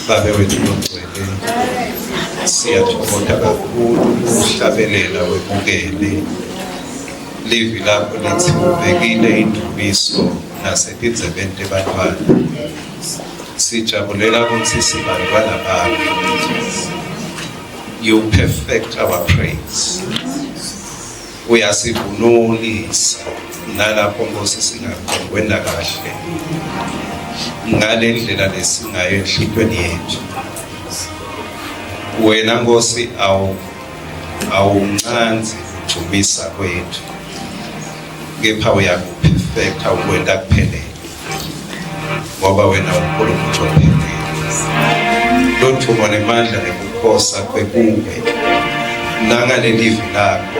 Babe wethu longcwele, siyathokoza kakhulu ukuhlabelela wemukele livi lakho lithi ubekile indumiso nasetindzebeni tebantwana. Sijabulela ukuthi sibantwana bakho. You perfect our praise. Uyasivunulisa nalapho Nkosi singakhoni kwenda kahle ngale ndlela lesingayo enhlitweni yethu. Wena Nkosi awu awuncanzi kujumisa kwethu kepha uyakuphefektha ukwenta kuphelele ngoba wena uNkulunkulu ophelele lothumo nemandla nekukhosa kwekuwe nangalelivi lakho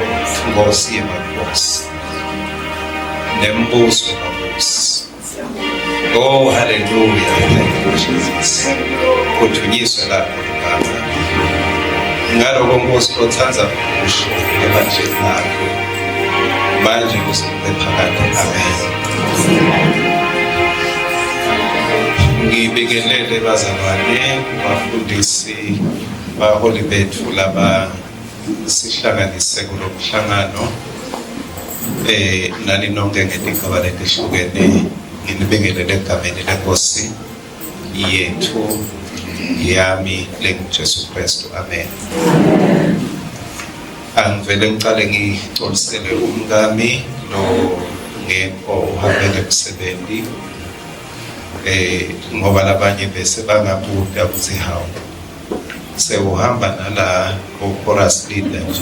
Nkosi yemakhosi nembuso wemabusi. Oh hallelujah, thank you Jesus. Kudunyiswe lakho ligama. Ngaloko Nkosi othanda kusho ebandleni lakho manje kuze kube phakade. Amen. Ngibingelele bazalwane, bafundisi, baholi bethu laba sihlanganise kulo mhlangano eh nani nonke ngetigaba letihlukene nginibingelele egameni lenkosi yethu yami lenguJesu Kristu. Amen. Angivele ngicale ngicolisele umkami lo ngekho uhambe ngemsebenzi eh ngoba labanye bese bangabuta ukuthi hawu sewuhamba nala ko-chorus leader nje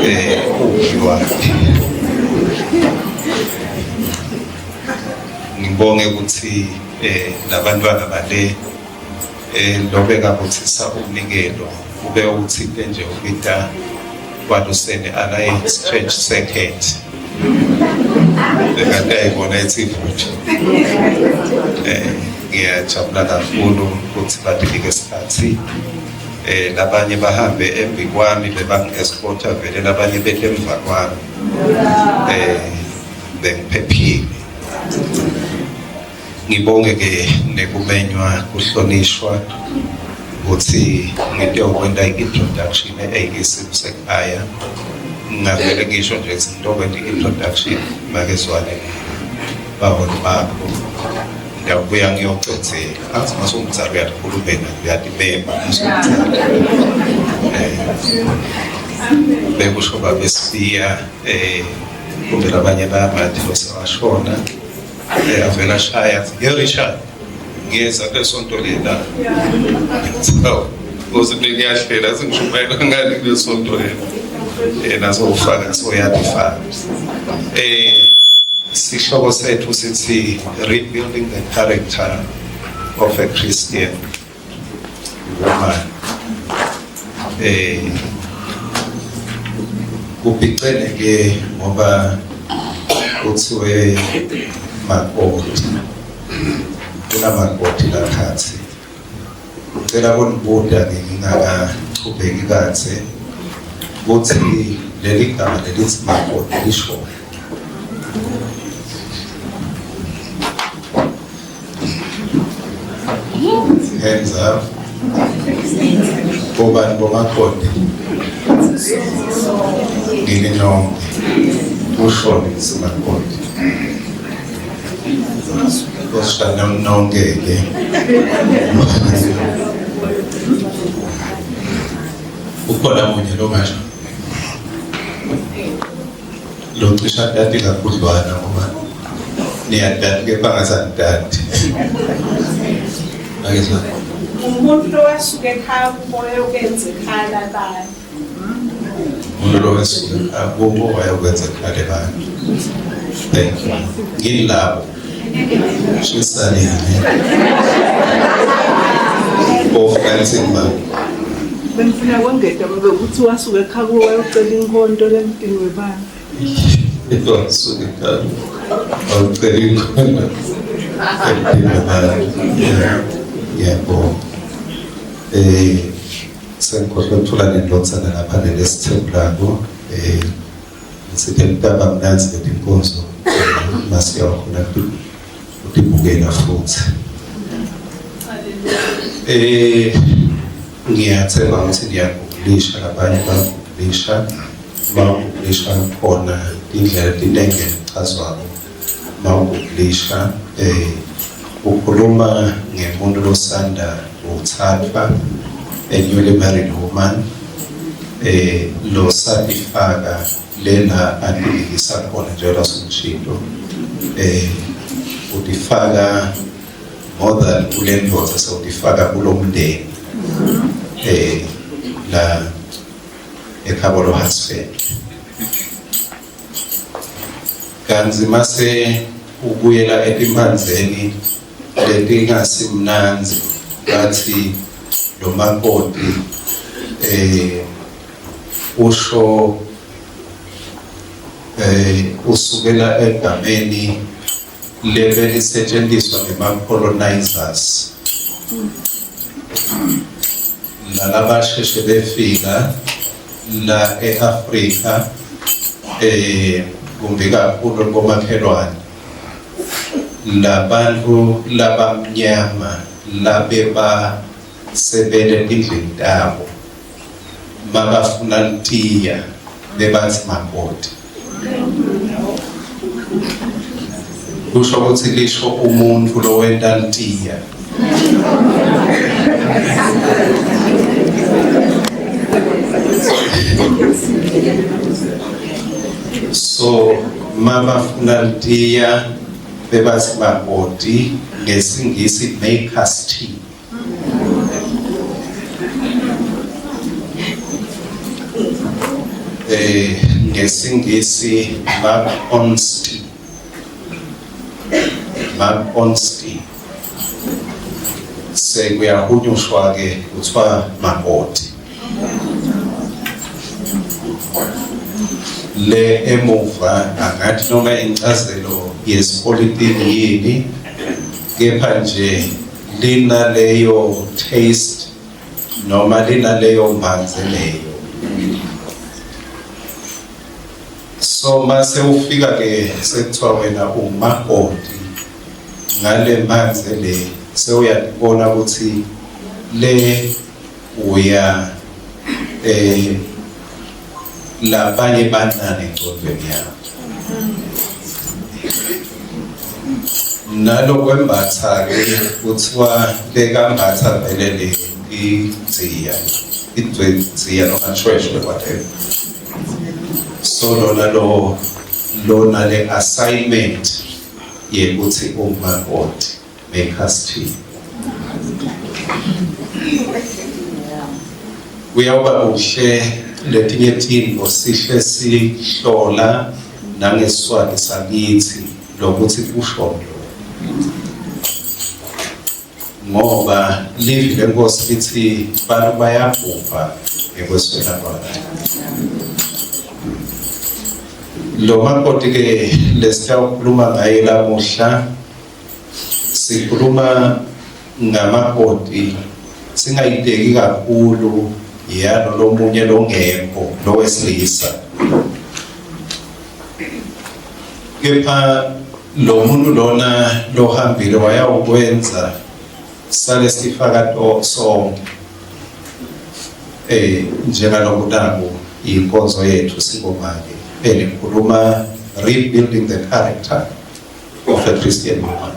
eh uphi waphi. Ngibonge ukuthi eh labantwana bale eh lobeka kuthisa umnikelo ube uthinte nje ubita kwaluseni Alliance Church Circuit bekade ayibona ethi ivuthu. Eh ngiyajabula kakhulu ukuthi batinike isikhathi eh labanye bahambe embi kwami bebangi-escorta vele labanye behle emva kwami eh bengiphephile. Ngibonge ke nekumenywa kuhlonishwa ukuthi ngitokwenta i-introduction e-AEC kusekhaya. Ngingavele ngisho nje ukuthi ngitokwenta i-introduction make zwane baholi bakho. Ngiyabuya ngiyocedzela. Athi masungumzali uyatikhulumela uyatimema masungumzali. Eh bekusho babesibiya eh kumbe labanye bayamati losewashona. Avela ashaya athi, "Ye Richard, ngiyeza kule sonto lela." So, uze ngiyahlela sengishumayela ngani kule sonto lela. Yena sowufaka soyadifaka. Eh sihloko sethu sithi rebuilding the character of a Christian woman. Eh kubhicene ke ngoba kuthiwe makoti kunamakoti lakhathi ngicela kunibuta ke ngingakachubeki kathe ukuthi leli gama lelithi makoti lisho Hands up. Bobani bomakoti? Ngini nonke. Kushone kusimakoti. Kushana nonke ke. Ukhona munye lo ngasho. Lo cisha tati kakhudlwana ngoba niyadati kepha ngasanidati. Ake sona. Umuntu lowasuka ekhaya kubo wayokwenza ekhaya labantu. Umuntu lowasuka ekhaya kubo wayokwenza ekhaya labantu. Thank you. Ngilabo. Shisani. Ofensing ba. Bengifuna kwengeta babe ukuthi wasuka ekhaya kubo wayocela inkonto lemtini webandla. Wasuka ekhaya wayocela inkonto emtini webandla. Ngiyabonga. Eh sengikhohlwe ukuthola nendotsana lapha nelesithembu eh Sithe mntaba mnanzi letinkonzo masiyakhona kutibukela futhi. Eh ngiyathemba ukuthi niyagugulisha labanye bagugulisha bagugulisha khona indlela tinenge echazwako mawugugulisha eh ukhuluma ngemuntu losanda kuthathwa a newly married woman eh losatifaka lena atilingisa khona njengoba sengishilo eh utifaka more than kule ndoda sewutifaka kulo mndeni eh la ekhabo lo husband kanti mase ubuyela etimbandzeni letingasimnandzi bathi lo makoti eh usho eh usukela egameni lebelisetshenziswa ngema-colonizers lalabasheshe befika la e-Afrika eh kumbi kakhulu komakhelwane labantu labamnyama labeba sebele etindlini tabo mabafuna litiya bebathi makoti kusho ukuthi lisho umuntu lowenta litiya so mabafuna litiya bebathi makoti ngesingisi make us tea Eh ngesingisi Mark Onsti Mark Onsti sekuyahunyushwa ke kuthiwa makoti le emuva angathi noma incazelo yesipolitiki yini kepha nje linaleyo taste noma linaleyo mbanze leyo so mase ufika ke sekuthiwa wena umakoti ngale mbanze le sewuyabona ukuthi le uya eh labanye banani engcondweni yabo nalokwembatha-ke kuthiwa bekambatha vele le igciya igciya noma shweshwe whatever so lona lo lona le assignment yekuthi umakoti make us tea kuyawuba kuhle letinye tintfo sihle sihlola nangesiswati sakithi lokuthi kusho lo ngoba livi lenkosi lithi bantu bayabhubha ngekweswela lwati lo makoti ke lesitawukhuluma ngaye lamuhla Sikhuluma ngamakoti singayiteki kakhulu yalo lomunye longekho lowesilisa. Kepha lo muntu lona lohambile wayawukwenza sale sifaka sonke eh njengalokhu naku inkonzo yethu singomake elikhuluma rebuilding the character of a Christian woman.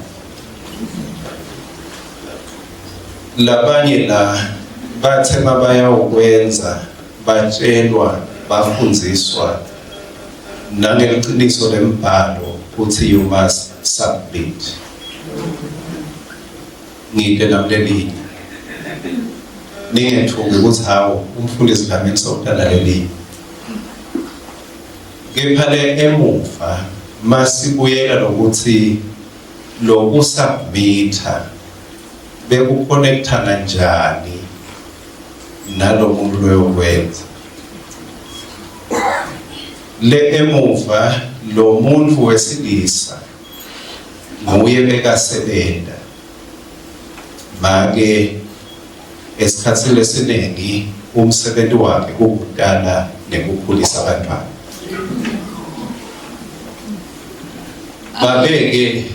Labanye la bathe mabayawukwenza batshelwa bafundziswa nangeliciniso lembhalo ukuthi you must submit. Ngide namlelinye ningethuki ukuthi hawu umfundisi Dlamini sewudala lelinye Kepha le emuva masibuyela lokuthi lokusubmitha bekuconnecta kanjani nalo muntu loyokwenza le emuva lo muntu wesilisa nguye bekasebenza make Esikhathini lesiningi umsebenzi wakhe kukudala nekukhulisa abantwana. Babeke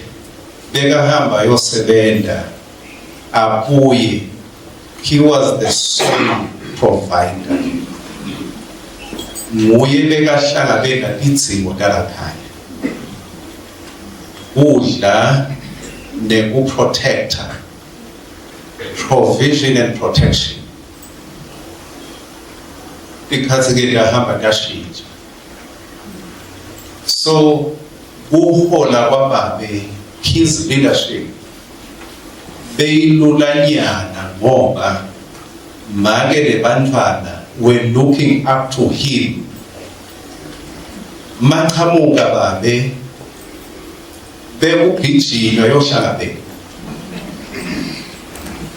bekahamba ayosebenza abuye He was the sole provider. Nguye bekahlangabeta tidzingo talakhaya. Kudla nekuprotector. Provision and protection. Tikhatsi ke tahamba tashintsha. So kuhola kwababe his leadership beyilulanyana ngoba make lebantfwana were looking up to him. Machamuka babe bekugijinywa yohlangabeka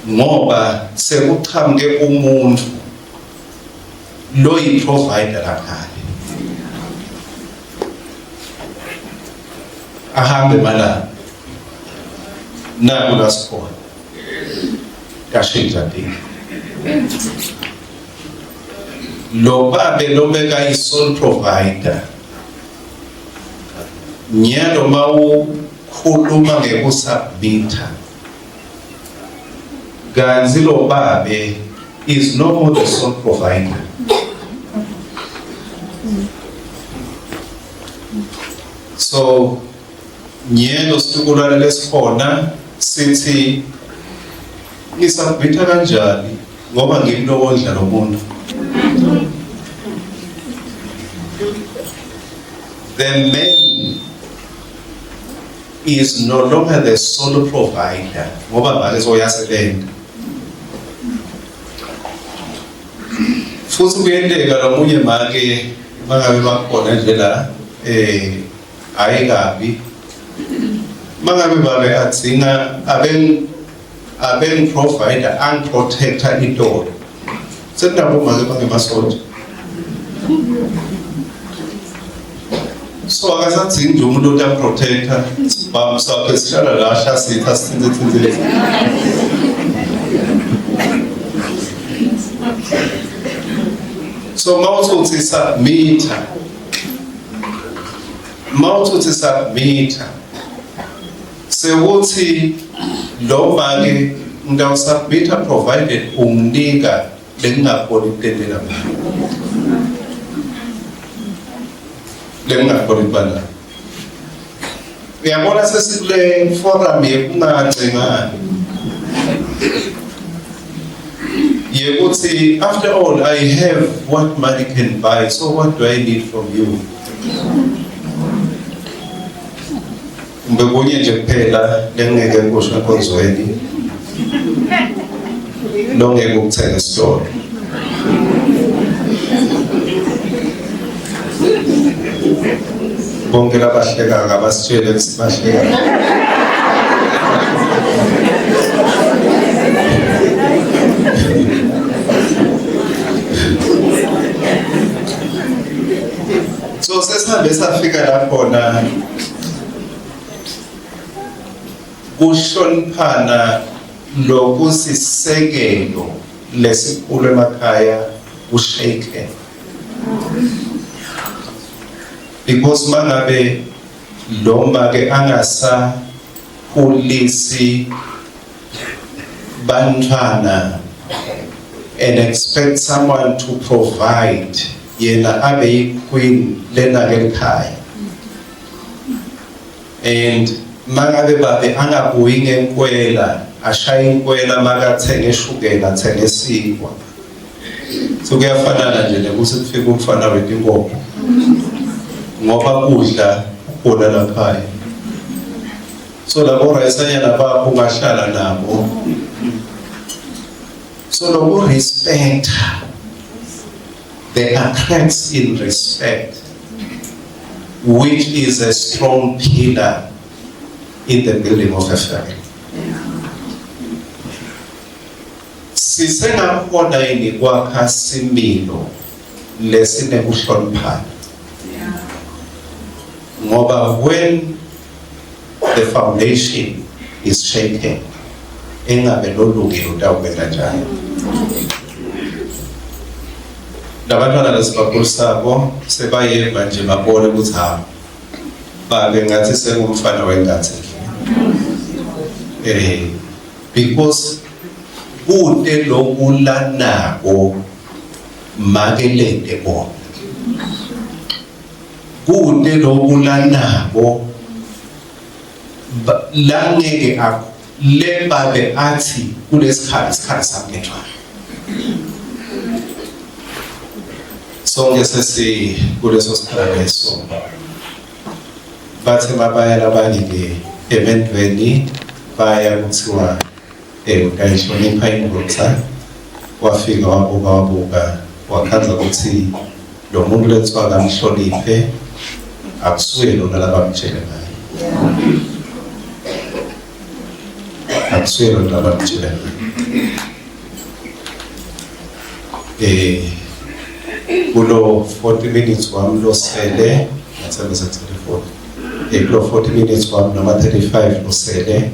ngoba sekuchamuke umuntu loyi-provider lakhaya ahambe malanga naku lasikhona kashintsha tini lo babe lobeka i-sole provider nyalo mawukhuluma ngekusubmitha Kanti lo babe is no more the sole provider. So nyelo situkulwane lesikhona sithi ngisabhitha kanjani ngoba ngimi lowondla lo muntu. The man is no longer the sole provider ngoba manje soyasebenza futhi kuyenteka lomunye make mangabe bakhona nje la eh hayi kabi mangabe babe adzinga aben aben provider ang protector itolo sekunabo make bangemasonto so akasadzingi nje umuntu otamprotecta sibhamu sakhe sihlala la hlasitha sithinte thinte so mawuthi submitha mawuthi submitha sewuthi lo make ngitawusubmitha provided unginika lengingakhoni ukutendela mina lengingakhoni ukuba nayo uyabona sesikule forum yekungacengani yekuthi after all I have what money can buy so what do I need from you kumbe kunye nje kuphela lengeke ngikusho enkonzweni longeke ukuthenga esitolo bonke labahlekanga abasitshele ukuthi bahleka so sesihambe safika lakhona kuhloniphana lokusisekelo lesikhulu emakhaya kushaken because mangabe lo make angasakhulisi bantwana and expect someone to provide yena abe yi-queen lena ke ekhaya and mangabe babe angabuyi ngenkwela ashaye inkwela makathenge ishukela athenge isinkwa so kuyafanana nje nekuthi kufike umfana wetinkomo ngoba kudla kukhona laphaya so labo rayisanyana bakho ungahlala nabo so loku respect there are cracks in respect which is a strong pillar in the building of a family sisengakhona yini kwakha similo lesinekuhloniphana ngoba when the foundation is shaken engabe lolungile utawukwenza njani labantwana lesibakhulisako sebayeva nje babone ukuthi ha babe ngathi sengumfana wengathi eh because Kute lokulanako make lente kona. Kute lokulanako langeke lebabe athi kulesikhathi isikhathi samngethwana. Sonke sesi kuleso sikhala leso. Bathe mabaya labanye ke emendweni baya kuthiwa utayihlonipha indvodza. Wafika wabuka wabuka wakhandza ukuthi lo muntu lethiwa kamhloniphe akusuye lona labamtshele ngaye. Akusuye lona labamtshele ngaye. Kulo 40 minutes wami losele ngathemba sekuthele 40. Kulo 40 minutes wami noma 35 losele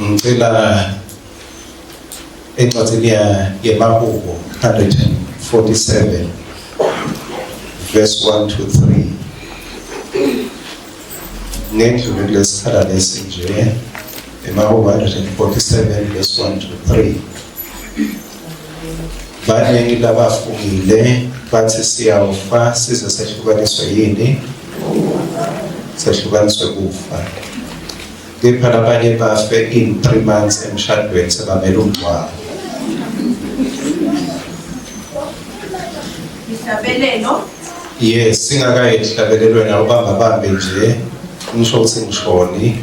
ngicela encwadini yemahubo 147 verse 1 to 3 ngendlule kulesikhala lesi nje emahubo 147 verse 1 to 3. Baningi labafungile bathi siyawufa size sehlukaniswe yini? Sehlukaniswe kufa. Kepha labanye bafe in 3 months emshadweni sebamele umngcwabo. Ihlabelelo. Yes, singakayi ehlabelelweni awubamba bambe nje ngisho ukuthi ngishoni.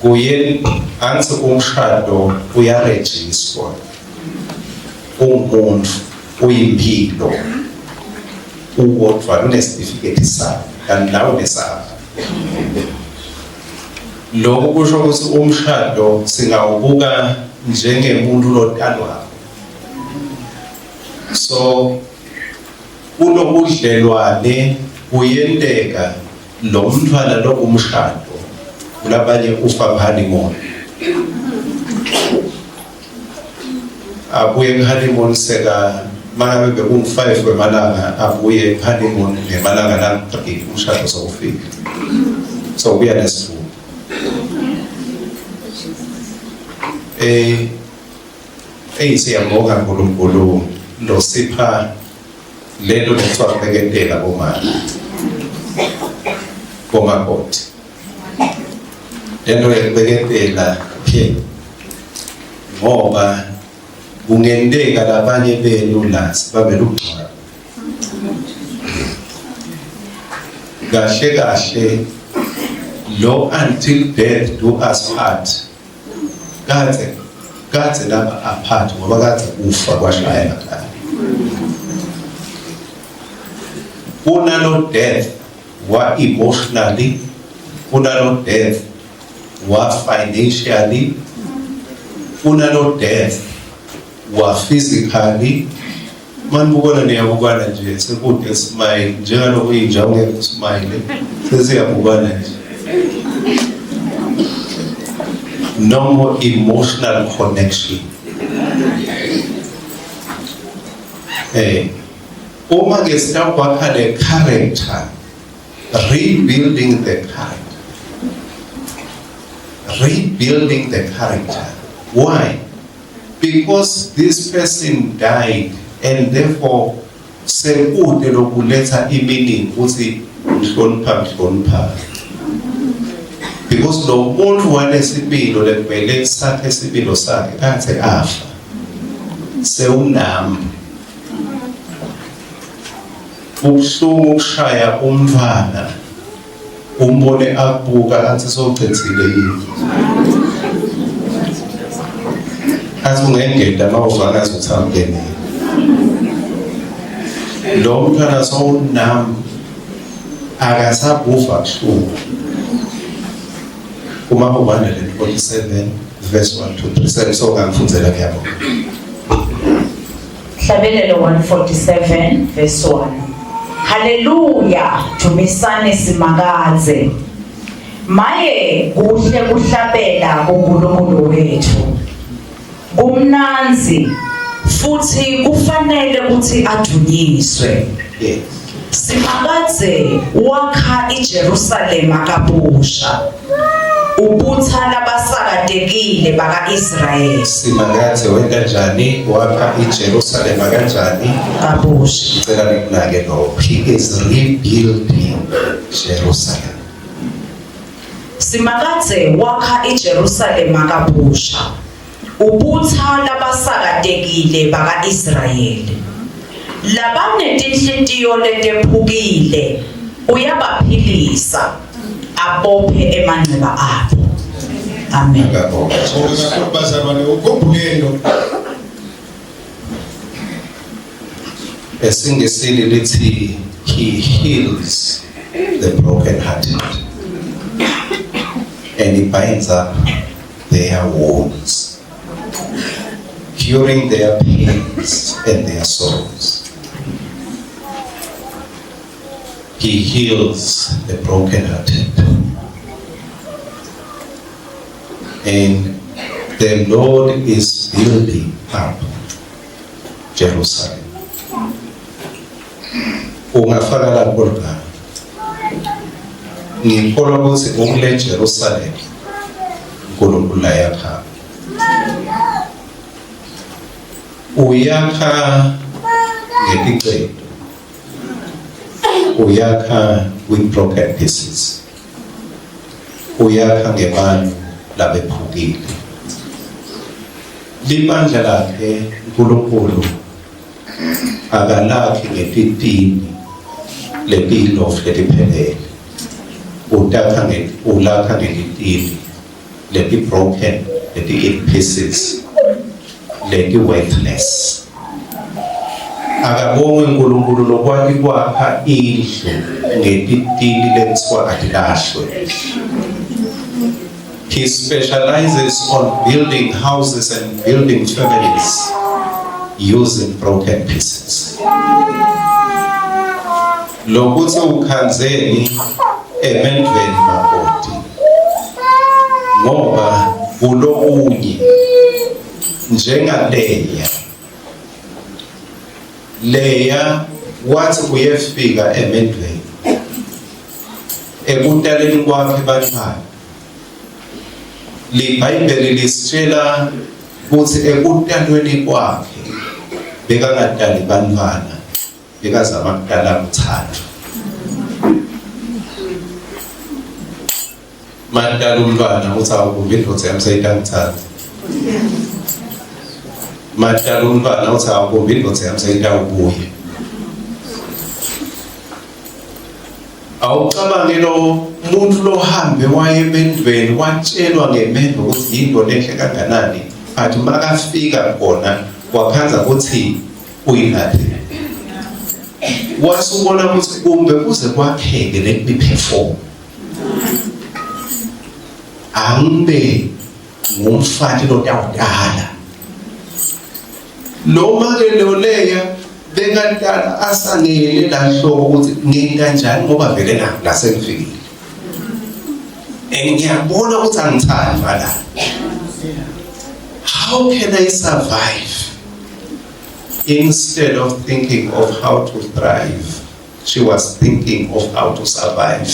Kuye angithi umshado uyarejistwa, umuntu uyimpilo uwodwa unesitifiketi sakhe kanti nawe unesakho. Lokhu kusho ukuthi umshado singawubuka njengemuntu lotalwako. So kulobudlelwane kuyenteka lo mntwana lo umshado kulabanye ufa honeymoon, abuye honeymoon seka mangabe bekungu-5 wemalanga abuye honeymoon ngemalanga lang-3 umshado sewufika sewubuya nesivumo. Eyi siyabonga uNkulunkulu losipha lento kuthiwa kubeketela bomama bomakoti, lento yokubeketela phe ngoba kungenteka labanye benu la sibabele ukugcwala kahle kahle lo until death do us part. Kadze kadze laba apart ngoba kadze kufa kwashaya laphaya. Kunalo death wa emotionally, kunalo death wa financially, kunalo death wa physically. Manibukana niyabukana nje sekude smile njengalokhu inja ungeke usmile sesiyabukana nje. No more emotional connection. Uma ke sitawukwakha le character, rebuilding the character. Rebuilding the character. Why? Because this person died and therefore sekude lokuletha imeaning ukuthi mhlonipha mhlonipha. Because lo muntu wanesipilo lekumele sakhe isipilo sakhe kade afa. Sewunami. Ubuhlungu ukushaya umntwana umbone akubuka athi sowuchithile yini. Athi ungengeda uma uzwana ukuthi awungenile. Lo mntwana sowunami akasabuva buhlungu. Uma 147 verse 1 to 3 so ngangifundzela kuyabonga. Hlabelelo 147 verse 1. Haleluya, dumisani Simakadze. Maye kuhle kuhlabela kuNkulunkulu wethu. Kumnandzi futhi kufanele ukuthi adunyiswe. Yes. Simakadze wakha iJerusalema kabusha. Ubutha labasakatekile baka-Israyeli. Simakadze wenta njani? Wakha iJerusalema kanjani? Kabusha. Ngicela nikunake lokho. He is rebuilding Jerusalem. Simakadze wakha iJerusalema kabusha. Ubutha labasakatekile baka-Israyeli. Labanetinhlitiyo letephukile uyabaphilisa abophe emanxeba abo. Amen. Ngiyabonga. Bonke kakhulu bazalwane ukhumbuleni lokho. Esingesini lithi he heals the broken hearted and he binds up their wounds, curing their pains and their sorrows. He heals the brokenhearted. And the Lord is building up Jerusalem. Ungafaka lapho la. Ngikholwa ukuthi ukule Jerusalem uNkulunkulu layakha. Uyakha ngeticetu. Uyakha with broken pieces. Uyakha ngebantu labephukile. Libandla lakhe uNkulunkulu akalakhi ngetitini letilofu letiphelele. Utakha nge ulakha ngetitini leti broken, leti in pieces, leti worthless. Akabongwe uNkulunkulu lokwati kwakha indlu ngetitini lekuthiwa atilahlwe. He specializes on building houses and building families using broken pieces. Lokuthi ukhanzeni emendveni makoti ngoba kulokunye njengaleya leya wathi uyefika emendveni ekutaleni kwakhe bantwana libhayibheli lisitshela ukuthi ekutalweni kwakhe bekangatali bantwana bekazama kudala kuthathu Mandala umntwana uthi awukumbi indoda yami seyitangithatha. Mandala umntwana uthi awukumbi indoda yami seyitawubuya. Awucabange lo muntu lohambe waye emendweni watshelwa ngemendo ukuthi yinto lenhle kanganani but makafika khona wakhanza ukuthi uyingathi wasubona ukuthi kumbe kuze kwakheke let me perform angibe ngumfati lotawudala lo make lo leya bekadala asangene la hloko ukuthi ngenta njani ngoba vele la la sengifikile and ngiyabona ukuthi angithandi la how can I survive instead of thinking of how to thrive she was thinking of how to survive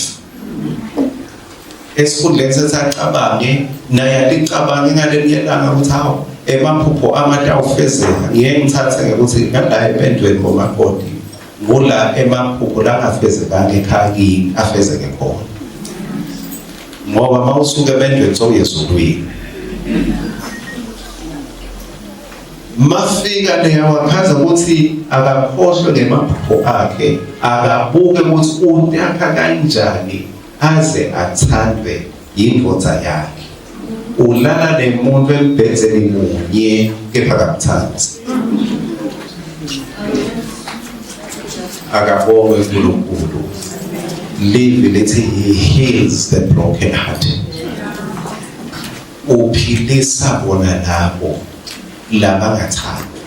esikhundleni sethi acabange naye alicabange ngalenye ilanga ukuthi hawu emaphupho amade awufezeka ngiye ngithathe ngokuthi ngala empendweni bomakoti ngula emaphupho langafezekanga ekhaya kini afezeke khona ngoba uma usuke emendweni sowuyezulwini Mafika leya wakhaza ukuthi akakhohlwe ngemaphupho akhe, akabuke ukuthi utakha kanjani aze athandwe yindvodza yakhe. Ulala nemuntu embhedzeni munye kepha akamthandi. Akabongwe uNkulunkulu. Livi lithi he heals the broken hearted. Uphilisa bona labo labangathandi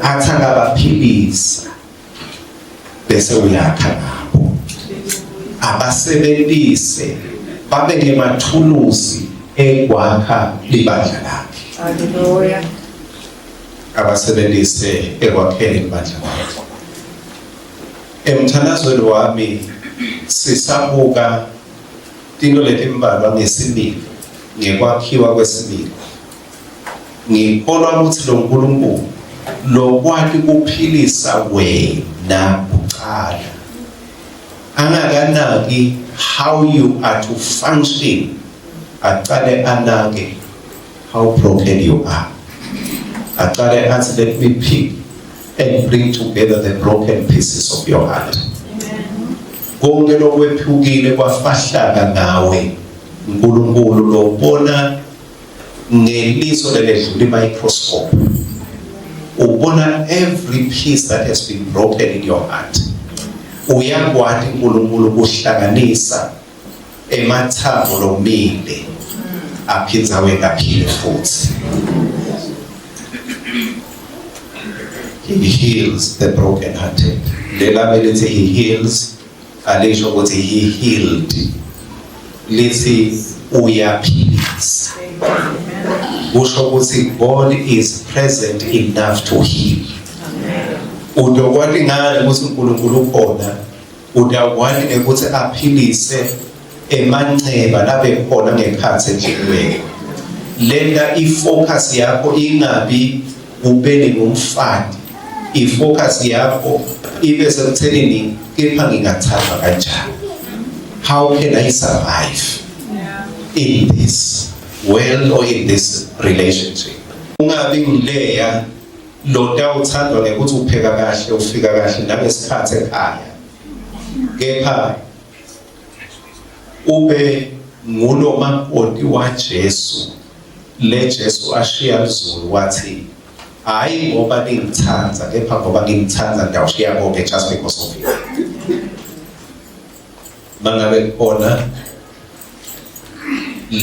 athi akabaphilisa bese uyakha ngabo abasebenzise babe ngemathuluzi ekwakha libandla lakhe Haleluya. Abasebenzise ekwakheni ibandla lakhe. Emthandazweni wami sisabuka. Tinto letimbalwa ngesimilo, ngekwakhiwa kwesimilo. Ngikholwa ukuthi lo Nkulunkulu lokwati kuphilisa wena kuqala angakanaki how you are to function aqale anake how broken you are aqale athi let me pick and bring together the broken pieces of your heart konke lokwephukile kwafahlaka ngawe uNkulunkulu lobona ngeliso leledlula i-microscope ubona every piece that has been broken in your heart uyakwati uNkulunkulu kuhlanganisa emathambo lomile aphindze awe aphile futhi he heals the broken hearted lela belithi he heals alisho ukuthi he healed lithi uyaphilisa kusho ukuthi God is present enough to heal utokwati ngani ukuthi uNkulunkulu ukhona Utakwati nekuthi aphilise emanceba labe khona ngekhatsi endlelweni. Lenta ifocus yakho ingabi kubeni ngumfati. Ifocus yakho ibe sekuthenini kepha ngingathathwa kanjani. How can I survive in this world or in this relationship? Ungabi ngileya Lota uthandwa ngekuthi upheka kahle ufika kahle nangesikhathi ekhaya. Kepha ube ngulo makoti waJesu le Jesu ashiya lizulu wathi hayi ngoba ningithanda kepha ngoba ngimthanda ngiyawushiya konke just because of you. Mangabe khona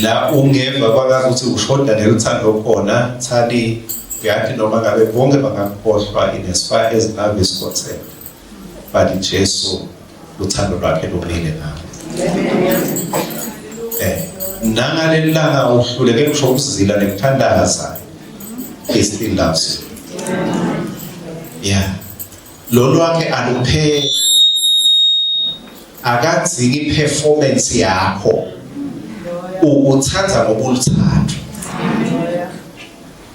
la ungeva kwakazi ukuthi ushoda neluthando khona thani uyathi noma ngabe bonke bangakukhohlwa in as far as love is concerned but Jesu uthando lwakhe lumile nawe eh nangaleli langa uhluleke ngisho ukuzila nekuthandaza he still loves you yeah lolu wakhe alupheli akadzingi performance yakho ukuthanda ngobuluthathu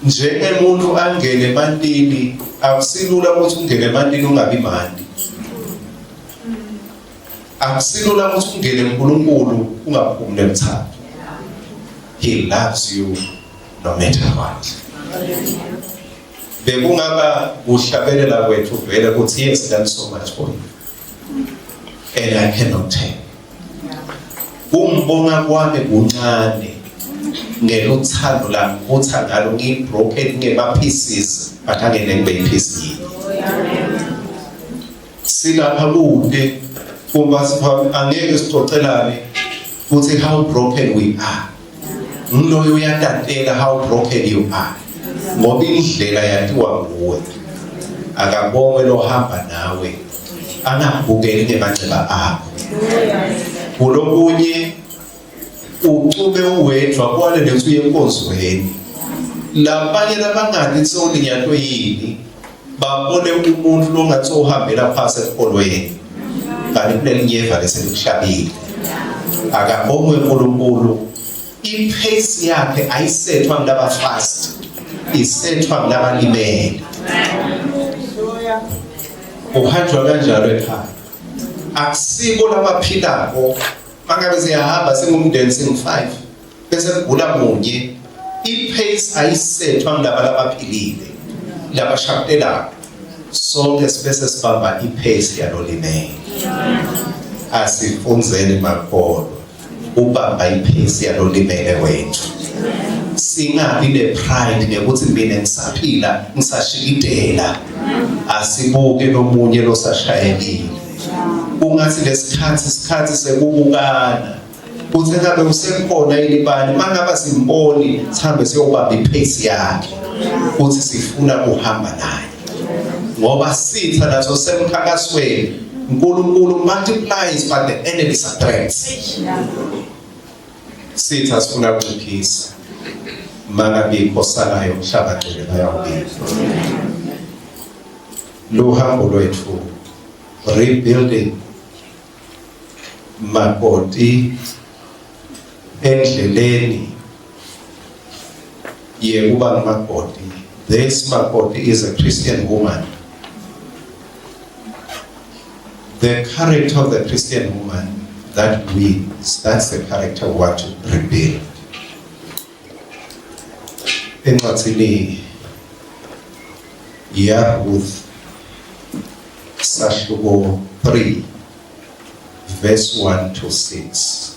njengemuntu angene emantini akusilula ukuthi ungene emantini ungabi mandi akusilula ukuthi ungene uNkulunkulu ungaphumi nemthatho he loves you no matter what bekungaba kuhlabelela kwethu vele ukuthi yes done so much for you and I cannot tell kumbonga kwami kuncane ngeluthando lami kutha ngalo ngi-broken ngema-pieces but angeke ngibe yi-piece yini silapha kude uma angeke sixoxelane ukuthi how broken we are ngiloyo uyatatela how broken you are ngoba indlela yatiwa nguwe akabongwe lohamba nawe angabukeli ngemanxeba akho kulokunye ucube uwedwa kwale lethi uye enkonzweni labanye labangani sewulinyatwe yini babone umuntu longathi uhambela phasi esikolweni kanti kulelinyeva leselikuhlabile akabongwe uNkulunkulu ipace yakhe ayisethwa ngilaba fast isethwa ngilaba limele uhanjwa kanjalo ekhaya akusiko labaphilako mangabe siyahamba singumndeni singu-5 bese kugula munye ipace ayisethwa ngilaba labaphilile labashapelako sonke sibese sibamba ipace yalolimele asifunzeni makholwa ubamba ipace yalolimele wethu singabi nepride ngekuthi mina ngisaphila ngisashikidela asibuke nomunye losashayekile ungathi lesikhathi isikhathi sekubukana uthi ngabe usekhona ilibani mangaba simboni sihambe siyobamba ipace yakhe uthi sifuna kuhamba naye ngoba sitha naso semkhankasweni uNkulunkulu multiplies but the enemy subtracts sitha sifuna ukunciphisa mangabikho salayo umhlaba gcwele bayawubika luhambo lwethu rebuilding makoti Endleleni yekuba ngumakoti, this makoti is a Christian woman. The character of the Christian woman that wins, that's the character we want to rebuild. Encwadzini yaRuth sahluko 3 verse 1 to 6.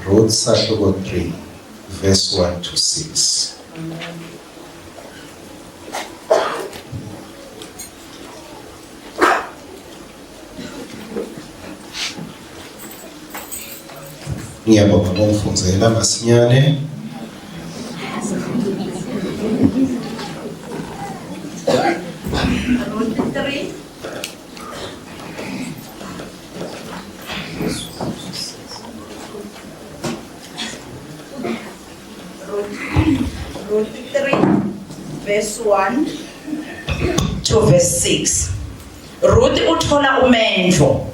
Ruth sahluko 3 verse 1 to 6. Ngiyabonga ngokufundzela masinyane. Ruth 3 Ruth 3 verse 1 to verse 6. Ruth uthola umendvo.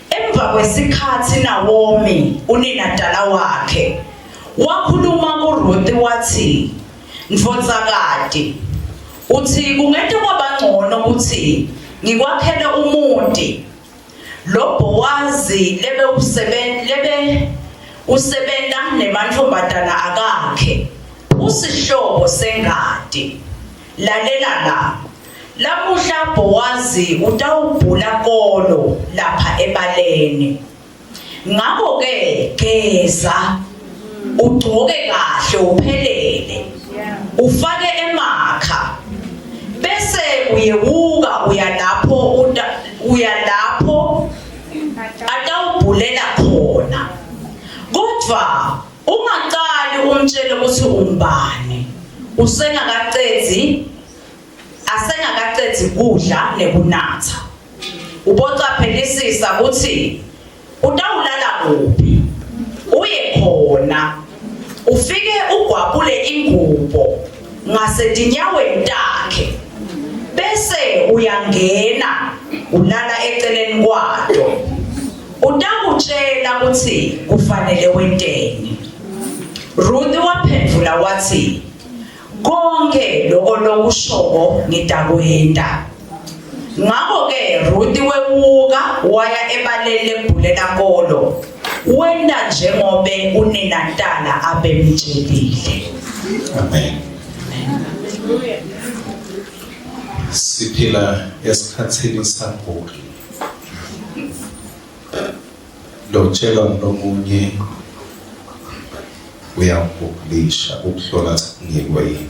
Emva kwesikhathi Nawomi uninatala wakhe wakhuluma kuRuth wathi, "Ndvodzakati, uthi kungete kwabangcono ukuthi ngikwakhele umuti Lo Bowazi lebe usebenta lebe usebenta nemantfombatana akakhe usihlobo sengati. Lalela la. Lamuhla Bowazi utawubhula kolo lapha ebaleni. Ngakho ke geza ugcoke kahle uphelele. Ufake emakha. Bese uyewuka uya lapho uta, uya lapho atawubhulela khona. Kodwa ungaqali umtshele ukuthi ungubani. Usengakacedzi asengakacedzi kudla nekunatsa. Ubocaphelisisa kutsi utawulala kuphi, uye khona, ufike ugwabule ingubo ngasetinyaweni takhe, bese uyangena ulala eceleni kwato. Utakutjela kutsi kufanele wenteni. Ruth waphendvula watsi, Konkhe loko lokushoko ngitakwenta. Ngako-ke Ruthi wewuka waya ebaleni lekubhulela kolo, wenta njengobe uninatala abemtjelile. Amen. Siphila esikhatsini saGogi. Lotshelwa ngulomunye uyawugugulisha ukuhlola ngikwe yini.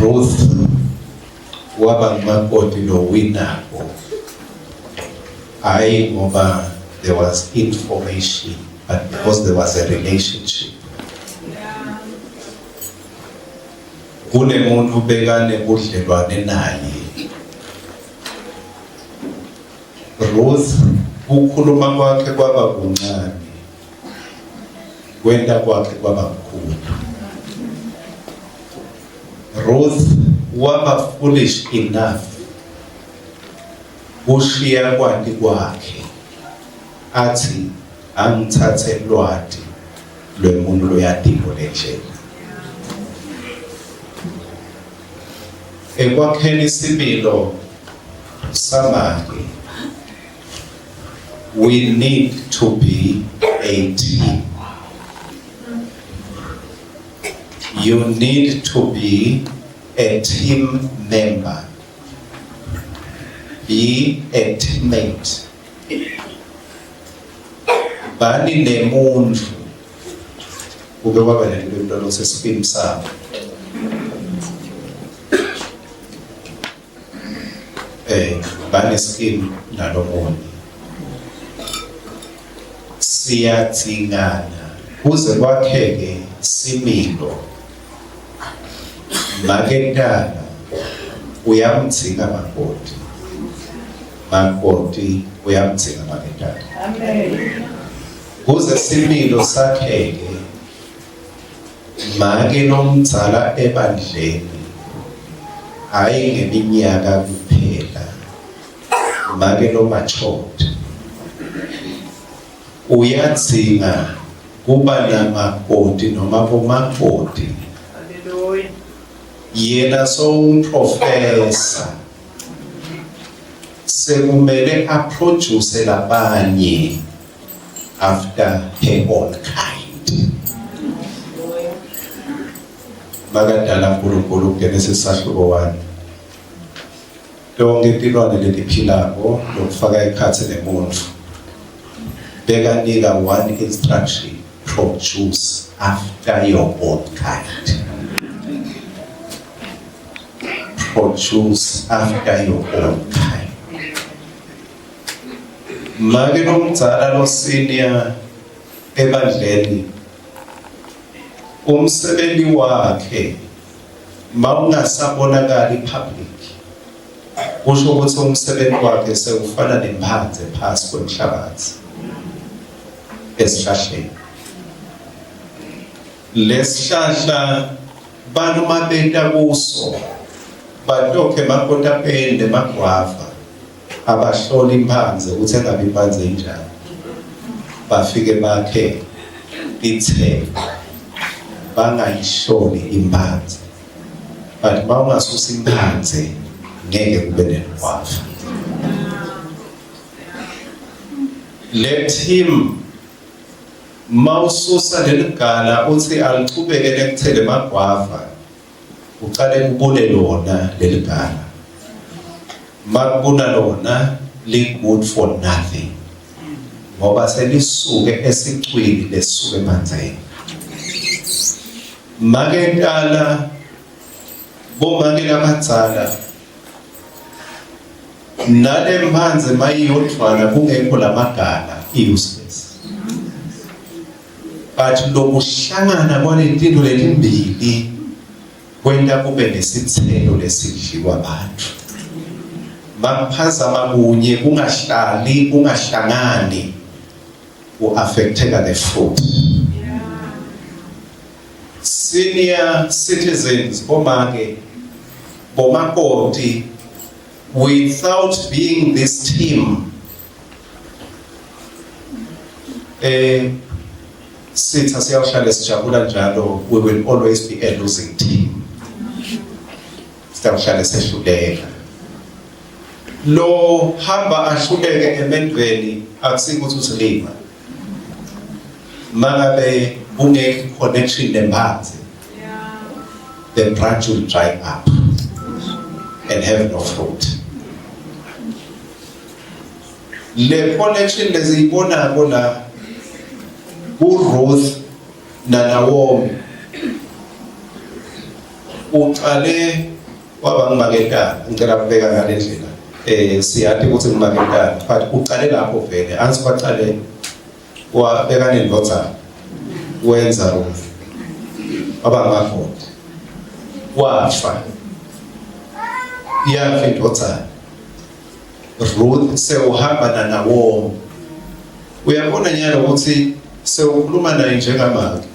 Ruth waba ngumakoti lowinako hayi ngoba there was information but because there was a relationship. Kunemuntu bekanebudlelwane naye. Ruth kukhuluma kwakhe kwaba kuncane kwenta kwakhe kwaba kukhulu. Ruth waba foolish enough kushiya kwati kwakhe athi angithathe lwati lwemuntu loyatiko lendlela. Ekwakheni isimilo samake we need to be a team. You need to be a team member. Be a teammate. Bani nemuntu kube kwaba nento lothe sifim sami. Eh baneskim nalomunye. Siyadzingana kuze kwakheke similo. Maketana uyamdzinga makoti. Makoti uyamdzinga maketana. Amen. Kuze similo sakheke make lomdzala ebandleni hayi ngeminyaka kuphela. Make lo matured uyadzinga kuba namakoti noma bomakoti. Hallelujah. Yena sowumprofesa sekumele aproduce labanye after her own kind. Makadala uNkulunkulu kuGenesis sahluko 1 Tonke tilwane letiphilako lokufaka ekhatsi nemuntfu bekanika one instruction produce after your own kind produce after your own kind make lomdzala lo senior ebandleni umsebenzi wakhe mawungasabonakali public kusho ukuthi umsebenzi wakhe sewufana nemphandze phasi kwemhlabathi esihlahleni lesihlahla bantu mabeta kuso batokhe makotapende magwava abahloli imphandze ukuthi engabe imphandze injani bafike bakhe ithelo bangayihloli imphandze but uma ungasusa imphandze ngeke kube nelwafa let him mawususa leligala uthi alichubeke lekuthele magwava uqale kubune lona leli gala makubuna lona li good for nothing ngoba selisuke esicwini lesuke emanzini make tala bomake labadzala nale mphanze mayiyodvwana kungekho lamagala i-useless but lokuhlangana kwaletinto letimbili kwenta kube nesitselo lesidliwa bantu bakuphazama kunye kungahlali kungahlangani ku-affecteka the fruit senior citizens bomake bomakoti without being this team eh sitha siyawuhlale sijabula njalo we will always be a losing team siyawuhlale sehluleka lo hamba ahluleke emendweni akusikuthi usilima mangabe kungekho connection nemphansi the branch will dry up and have no fruit Le connection leziyibonako la kuRuth naNawomi uqale waba ngumaketana ngicela kubeka ngale ndlela eh siyati ukuthi ngumaketana but uqale lapho vele ansi kwaqale wabeka nendvodzana wenza Ruth waba ngumakoti wafa yafa indvodzana Ruth sewuhamba naNawomi. Uyabona nyalo ukuthi sewukhuluma naye njengamake.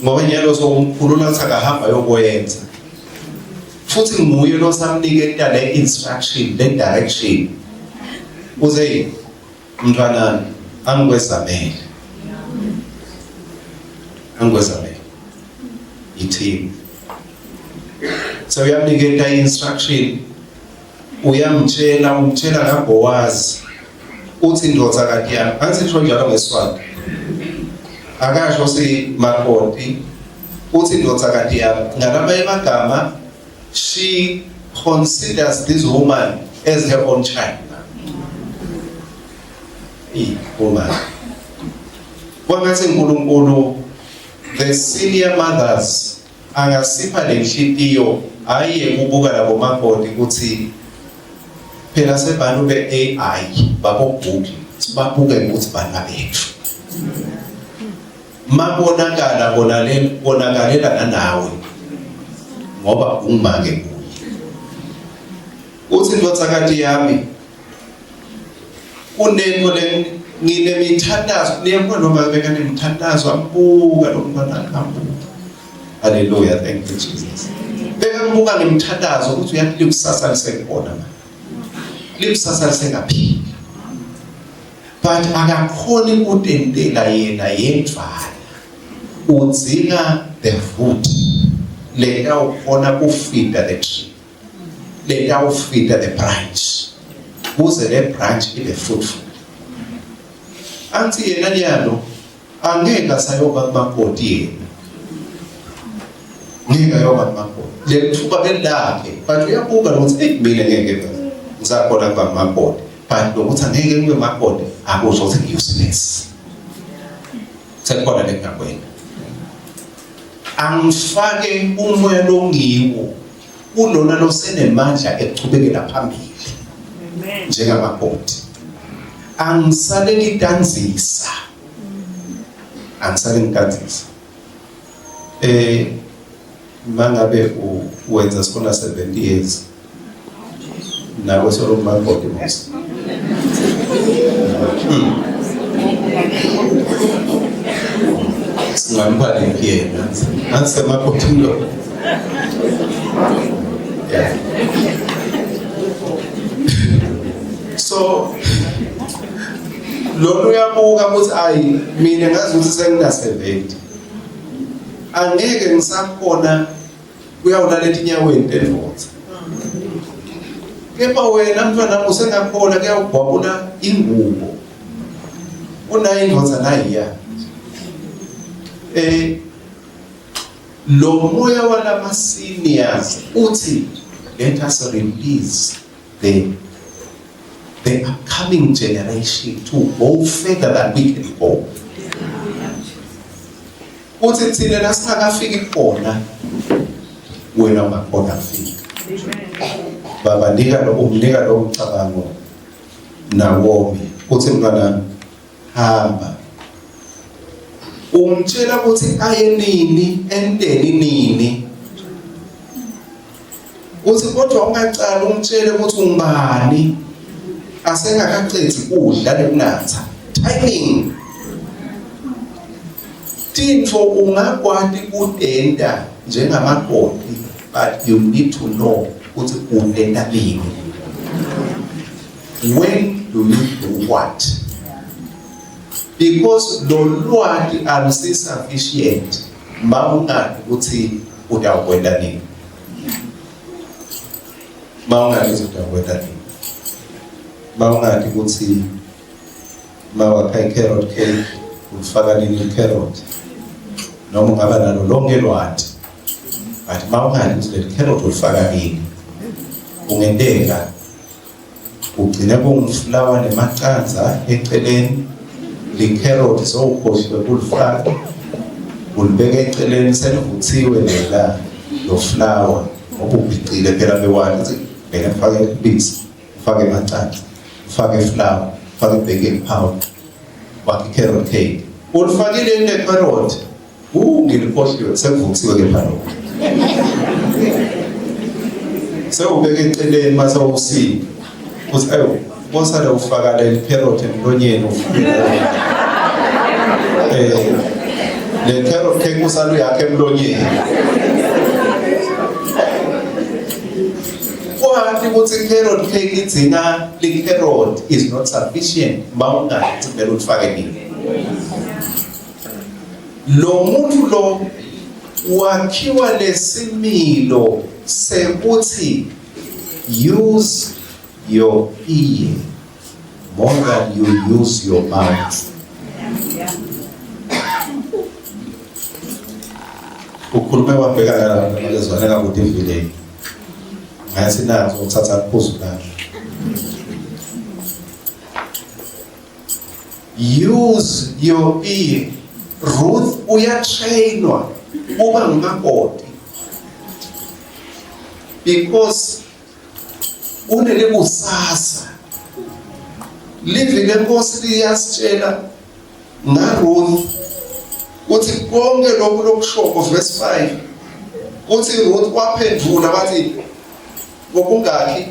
Ngoba nyalo sowumkhulula ukuthi akahamba yokwenza. Futhi nguye lo samniketa le instruction, le direction. Uze mntwanami angikwezamele. Angikwezamele. Ithini? So uyamniketa i-instruction uyamtshela umtshela ngaBowazi uthi ndoda kati yami angisisho njalo ngeSwati akasho si makoti uthi ndoda kati yami ngalamanye amagama she considers this woman as her own child i woman kwangathi uNkulunkulu the senior mothers angasipha lenhlitiyo hayi yekubuka labo makoti ukuthi phela sebantu be-AI babo Google sibabuke ukuthi bana bethu mabonakala bonalela bonakalela nanawe ngoba ungimake kuye uthi ndodakazi yami kunento le nginemithandazo niyabona noma bekanemithandazo ambuka lo mntwana ambuka haleluya thank you jesus. Bekambuka ngemthandazo ukuthi uyathi likusasa lisekhona manje. Likusasa lisengaphila. But akakhoni ukutentela yena yedvana. Udzinga the root letawukhona kufida the tree. Letawufida the branch. Kuze le branch ibe fruitful. Angithi yena nyalo angeke asayoba kumakoti yena ngeke ayoba kumakoti le thuba belakhe but uyabuka lokuthi eyi mina ngeke ngisakhona kuba kumakoti but lokuthi angeke ngibe makoti akusho ukuthi ngi-useless sekukhona lengingakwena angifake umoya longiwo kulona losenemandla ekuchubekela phambili njengamakoti angisale ngitanzisa angisale ngitanzisa eh mangabe wenza sikona 70 years nawe solo makoti mos singampha liphi yena angisemakoti lo yeah so lona uyabuka ukuthi ayi mina ngazi ukuthi sengina 70 angeke ngisakhona kuyawulala etinyaweni tendvodza kepha wena mntwana usengakhona kuyawugwabula ingubo unayo indvodza nayiya eh lo moya walama seniors uthi let us release the the upcoming generation to go further than we can go uthi thina nasingakafiki khona wena ungakhona kufika baba nika lo umnika lo mcabango Nawomi uthi mntwana hamba umtshela ukuthi aye nini enteni nini uthi kodwa ungacala umtshele ukuthi ungubani asengakaqedi kudla nekunatha timing tintfo ungakwati kutenta njengamakoti but you need to know ukuthi utenta nini when do you do what because lo lwati alusisufficient mawungazi ukuthi utawukwenta nini mawungazi ukuthi utawukwenta nini mawungazi ukuthi mawakha i-carrot cake ulifaka nini i-carrot noma ungaba nalo lonke lwati but mawungazi ukuthi leli carrot ulifaka nini kungenteka ugcine kungufulawa nemaqanza eceleni likheroti sowukhohliwe kulifaka ulibeka eceleni selivuthiwe lela lo fulawa ngoba ubhicile phela bewani ukuthi vele ngifake ibisi ngifake amaqanza ngifake ifulawa ngifake i-baking powder wakhe i-carrot cake ulifakile le carrot Ngilikhohliwe sekuvuthiwe ke phela lokho. Sewubeka eceleni mase usini. Uthi ayo bosale ufaka leli carrot emlonyeni ufike. Eh le carrot cake usale uyakhe emlonyeni. Kwathi ukuthi carrot cake idzinga li carrot is not sufficient mawungathi kumele ulifake nini. Lo muntu lo wakhiwa lesimilo sekuthi use your ear more than you use your mouth. Ukhulume wabheka ngalezwane kakude evileni. Ngathi nazo uthatha phuzu kahle. Use your ear. Ruth uyatrainwa uba ngumakoti because unelikusasa livi lenkosi liyasitshela ngaRuth uthi konke lokhu lokushoko verse 5 uthi Ruth waphendula wathi Ngokungakhi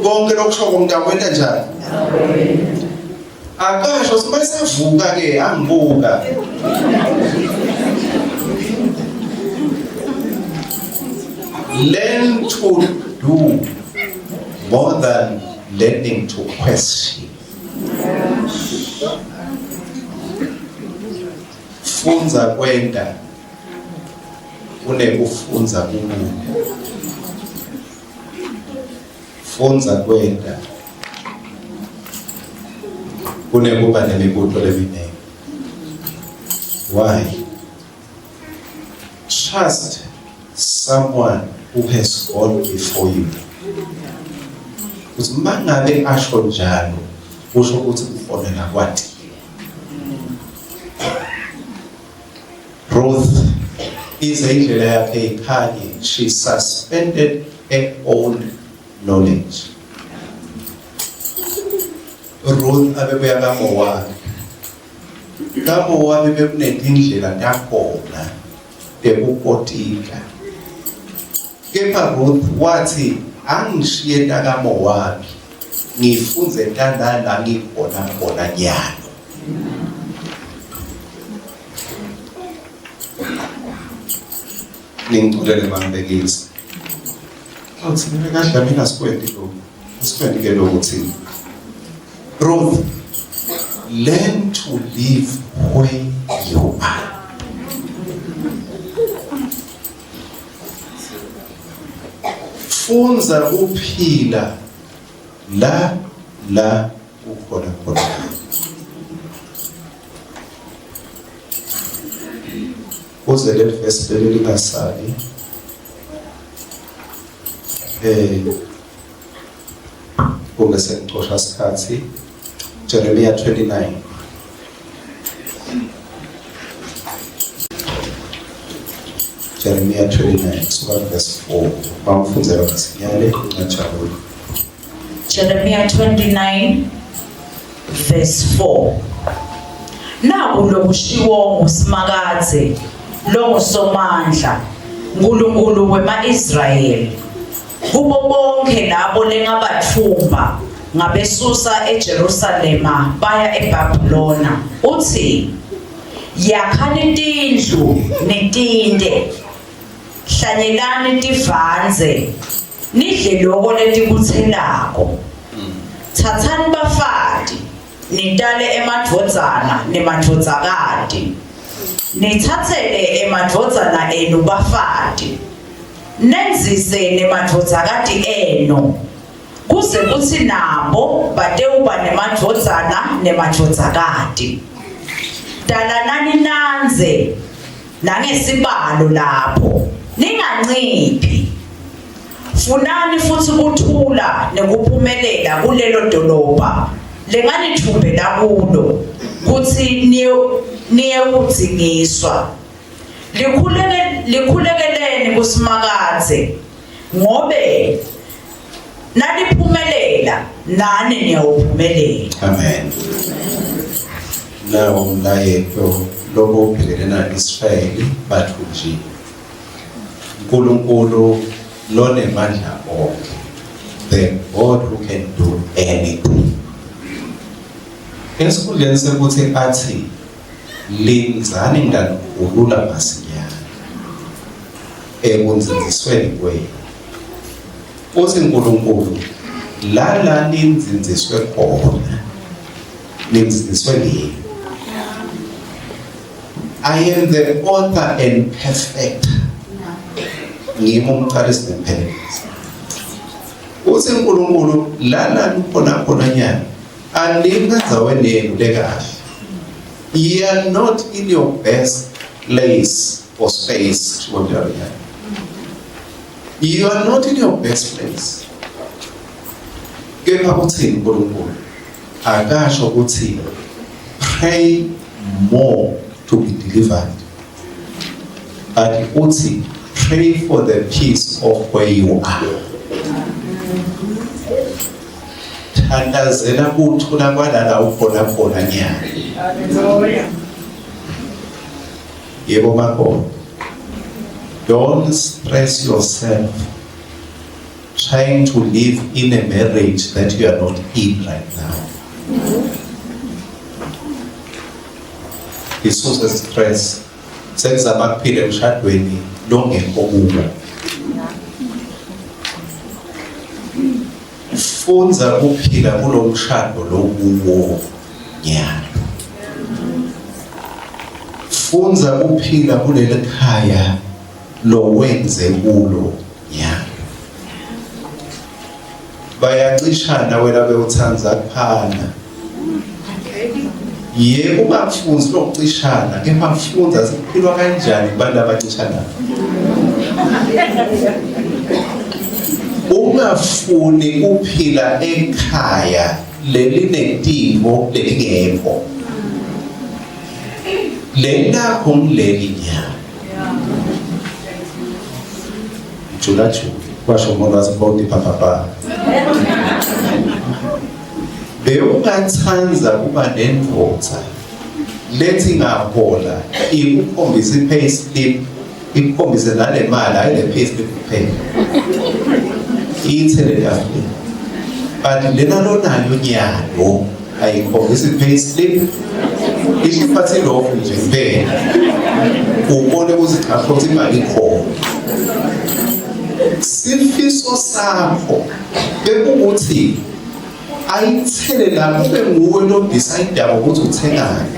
konke lokushoko ngiyakwenta njani? Akasho simayesavuka ke angibuka. Learn to do more than learning to question. Fundza kwenta kunekufundza kubuta. Fundza kwenta kunekuba nemibuto leminingi. Why? Trust someone who has gone before you. Ukuthi mangabe asho njalo kusho ukuthi kufonela kwathi. Ruth ize indlela yakhe ikhanye she suspended her own knowledge. Ruth abebuya kaMowabi. KaMowabi bekunetindlela takhona tekukotika. Kepha Ruth wathi angishiye takaMowabi ngifundze tanala ngikhona khona nyalo. Ningixolele mangibekisa. Awuthi mina kadla mina sikwenti lokhu. Sikwenti ke lokhu thina. Ruth, learn to live where you are. Fundza kuphila la la ukhona khona. Kuze leli verse leli lingasali eh kunge sengicosha isikhathi Jeremiah 29 Jeremiah 29 kusuka verse 4 bamfundzela masinyane ngajabula Jeremiah 29 verse 4 Naku lokushiwo nguSimakadze longuSomandla Nkulunkulu wema-Israyeli kubo bonkhe labo lengabatfumba ngabesusa eJerusalema baya eBhabhulona utsi yakhani tindlu nitinte hlanyelani tivandze nidle loko letikutselako thathani bafati nitale emadvodzana nemadvodzakati nithatsele emadvodzana enu bafati nenzise nemadvodzakati enu kuze kutsi nabo batewuba nemadvodzana nemadvodzakati talanani nandze nangesibalo lapho ninganciphi funani futsi kuthula nekuphumelela kulelo dolobha lenganitfumbela kulo kutsi niyewudzingiswa likhuleke likhulekeleni kuSimakadze ngobe naliphumelela nani niyawuphumelela. Amen. Nawo umlayeto lobubhekene na-Israyeli bathunjiwe. uNkulunkulu lonemandla onke. The God who can do anything. Esikhundleni sekuthi athi lindzani ngitanikhulula masinyane ekunzinzisweni kwenu. Uthi uNkulunkulu la ninzinziswe khona ninzinziswe ngimi. I am the author and perfecter. Ngimi umqalisi nemphelelisi. Uthi uNkulunkulu lana nikhona khona nyana anikho endzaweni yenu lekahle. You are not in your best place or space. You are not in your best place. Kepha uthini uNkulunkulu? Akasho ukuthi pray more to be delivered. But uthi pray for the peace of where you are. Thandazela kuthula kwalala ukhona khona nyana. Hallelujah. Yebo makho. Don't stress yourself trying to live in a marriage that you are not in right now. Isuse stress sekuzama kuphila emshadweni longekho kuwo. Fundza kuphila kulomshado lokuwo nyalo. Fundza kuphila kuleli khaya lowenze kulo nyalo. Bayacishana wena bewuthanda kuphana. Yebo ungakufunzi lokucishana kepha kufundza sikuphilwa kanjani kubantu abacishana. Ungafuni kuphila ekhaya lelinetimo lelingekho. Lelakho ngileli nyalo. Jula jula kwasho umuntu wasebhodi pha Bewungathanda kuba nendvodza lethi ngahola ikukhombise i-pay slip ikukhombise nale mali hayi le pay slip kuphela iyithele etafuleni but lena lonayo nyalo ayikhombisi i-pay slip isho iphathe lokhu nje kuphela ubone ukuthi cha futhi imali ikhona sifiso sakho bekukuthi ayithele la kube nguwe lodecide ukuthi uthengani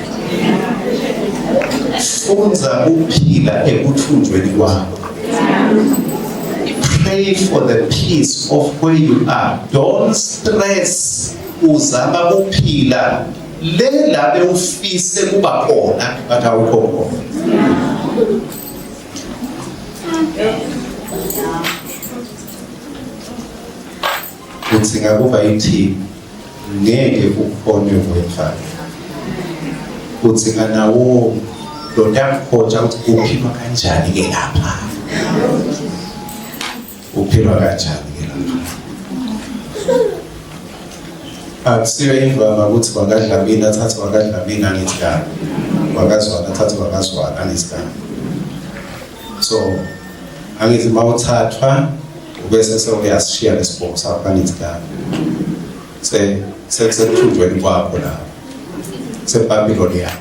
funza kuphila ekuthunjweni kwakho pray for the peace of where you are don't stress uzama kuphila le la bewufise kuba khona but awukho khona Udzinga kuba i-team ngeke ukhone wedwa. Udzinga nawo lotakukhoja ukuthi uphilwa kanjani ke lapha. Uphilwa kanjani ke lapha. Akusiyo imvama ukuthi wakadlamini athathe wakadlamini angithi kabi. Wakazwana athathe wakazwana angithi kabi. So angithi mawuthathwa ubese sewuyasishiya lesibongo sakho angithi kabi. Se sekuthunjweni kwakho la. SeBabylon yakho.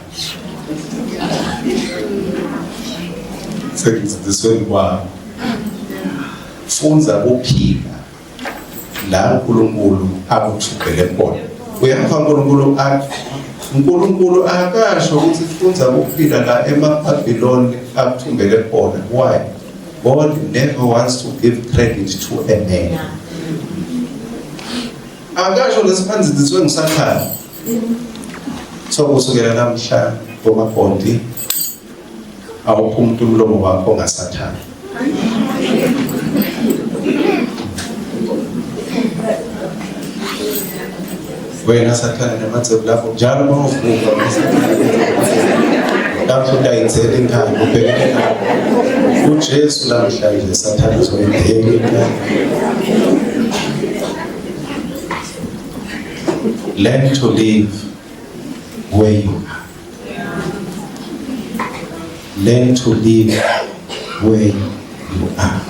Sekuzinzisweni kwakho. Fundza kuphila la uNkulunkulu akuthubhele khona. Uyapha uNkulunkulu uNkulunkulu akasho ukuthi fundza kuphila la emaBabylon akuthumbele khona. Why? God never wants to give credit to a man. Akasho lesiphanziswe nguSathane. So kusukela namhla bomakoti awukho umuntu umlomo wakho ngasathane. Wena sathane namadzebu lapho njalo uma uvuka lapho utayithela inkhani ubhekene nawo uJesu namhlanje sathane uzoyibheka inkhani. Learn to live where you are. Learn to live where you are.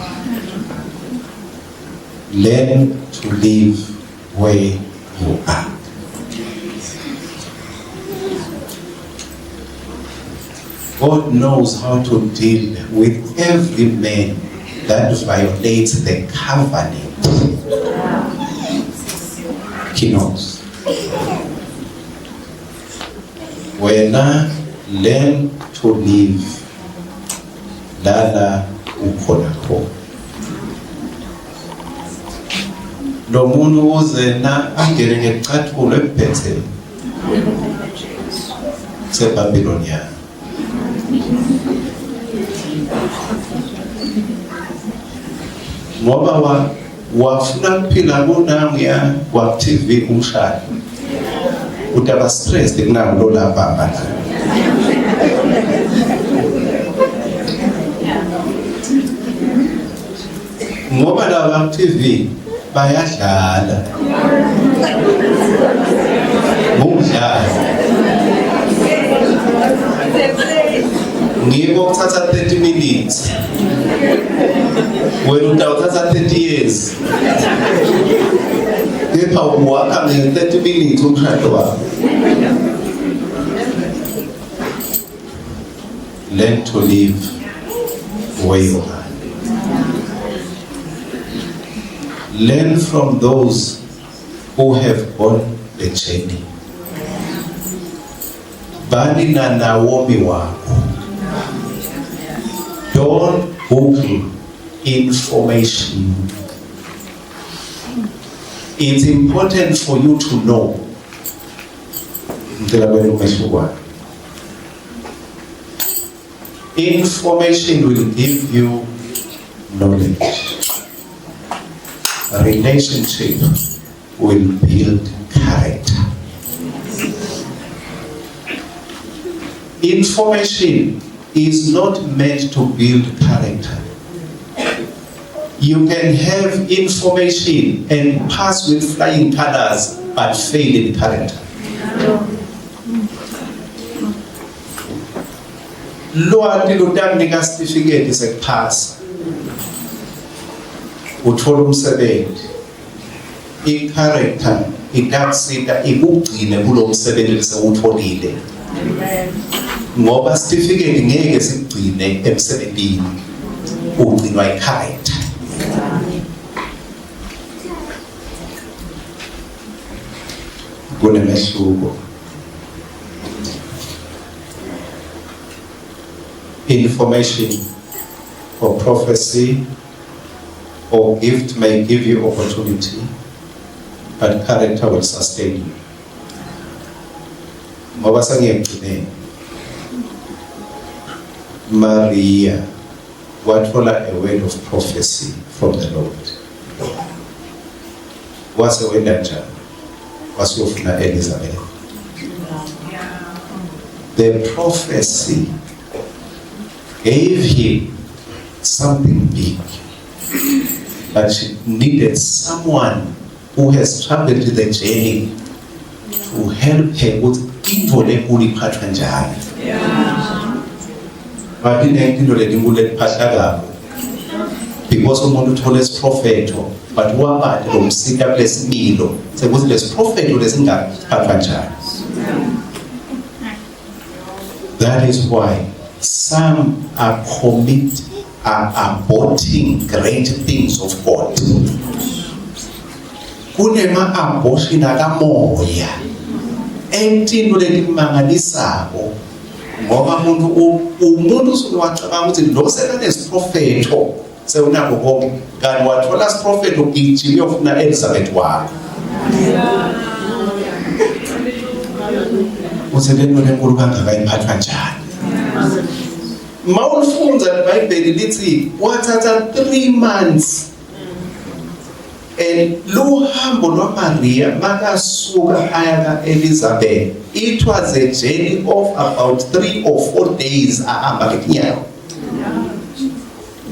Learn to live where you are. God knows how to deal with every man that violates the covenant. He knows. Wena learn to live lala ukhona khona. Lo muntu uze na angene ngecathulo embhetheni seBabilonia. Ngoba wa wafuna kuphila kunanguya kwa TV umshado. Utaba stressed kunangu lo lapha la. Ngoba laba TV bayadlala. Ngumdlalo. Ngiko kuthatha 30 minutes. Wena utawuthatha 30 years. Kepha uwakha nge 30 minutes umshado wakho. Learn to live where you are. Learn from those who have gone the journey. Bani na Naomi wakho. Don't Google information. It's important for you to know. Ngicela kwena umehluko. Information will give you knowledge. A relationship will build character. Information is not meant to build character. You can have information and pass with flying colors, but fail in character. Lwati lutakunika sitifiketi sekuphasa, uthola umsebenzi. I-character itakusita ikugcine kulo msebenzi lesewutholile, ngoba sitifiketi ngeke sikugcine emsebenzini, ugcinwa i-character. Kunemehluko. Information or prophecy or gift may give you opportunity, but character will sustain you. Ngoba sengiyekugcineni, Maria wathola a word of prophecy from the Lord. Wase wenda njani? Wasiyofuna Elizabeth. The prophecy gave him something big, but she needed someone who has traveled the journey to help her ukuthi intfo lenkulu iphathwa njani. But inento letinkulu letiphahlakako because umuntu uthole isiprofetho, but wabade lo msika kulesimilo sekuthi lesiprofetho lesingaphathwa njani. That is why some are aborting great things of God. Kunema abortion akamoya entinto letimangalisako, ngoba umuntu usuke wacabanga ukuthi lo sekanesiprofetho, sewunako konke, kanti wathola siprofetho, gijima uyofuna Elizabeth wakho. Uthi lento lenkulu kangaka iphathwa njani? Mawulifunza iBhayibheli lithi wathatha 3 months, and luhambo lwaMaria makasuka aya ka-Elizabeth, it was a journey of about 3 or 4 days ahamba ngetinyawo.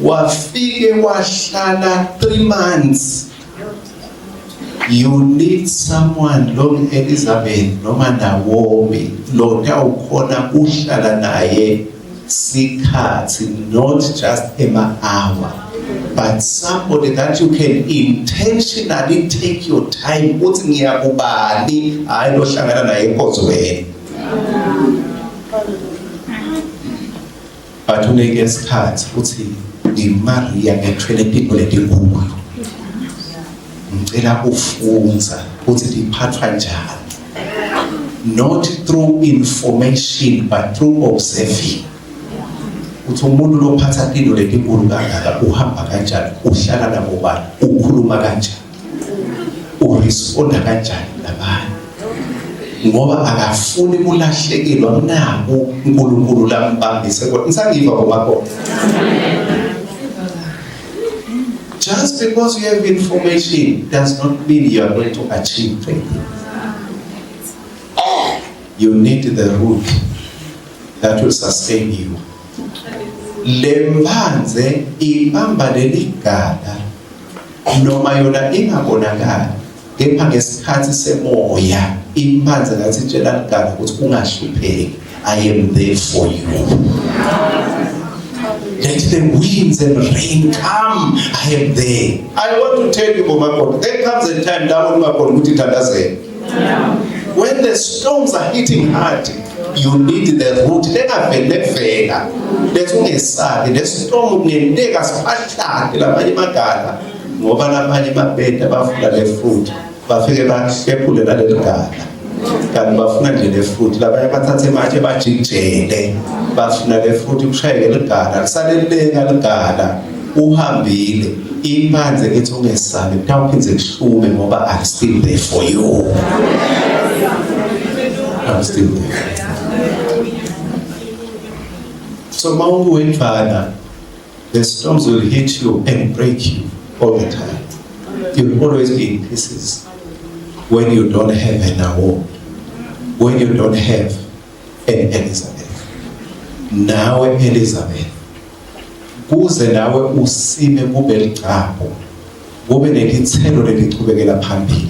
Wafike wahlala 3 months. You need someone long Elizabeth noma Naomi lo awukhona uhlala naye sikhathi, not just ema hour, but somebody that you can intentionally take your time uthi ngiyakubani, hayi lohlangana naye enkonzweni, but unike isikhathi uthi ngiMaria, ngethwele impilo letinkulu, ngicela ufunza ukuthi liphathwa njani, not through information but through observing, uthi umuntu lophatha into letinkulu kangaka uhamba kanjani, uhlala nabo bani, ukhuluma kanjani, uresponda kanjani labanye, ngoba akafuni kulahlekelwa naku uNkulunkulu lambambise kodwa ngisangiva bomakho. Just because you have information does not mean you are going to achieve great things. You need the root that will sustain you. Lembanze ibamba leligala noma yona ingabonakali, kepha ngesikhathi semoya imbanze ngathi itshela ligala ukuthi ungahlupheki, I am there for you. Let the winds and rain come, I am there. I want to tell you, bomakoti, there comes a time la ungakhona ukuthi thandazele. When the storms are hitting hard, you need the root lengavele vela lethi ungesabi le storm, kungenteka siphahlake lamanye amagala, ngoba lamanye amabheda bafuna le fruit. Bafike bahlephule naleli gala. Kanti bafuna nje le fruit, labanye bathathe ematshe bajikijele, bafuna le fruit kushayeke ligala, lisale lilenga ligala. Uhambile imphanze ethi ungesabi kutawuphindze kuhlume ngoba I'm still there for you. I'm still there. So mawuwendvana the storms will hit you and break you all the time. You'll always be in pieces when you don't have an award, when you don't have an Elizabeth. Nawe Elizabeth, kuze nawe usime kube ligcabho, kube nelithelo lelichubekela phambili,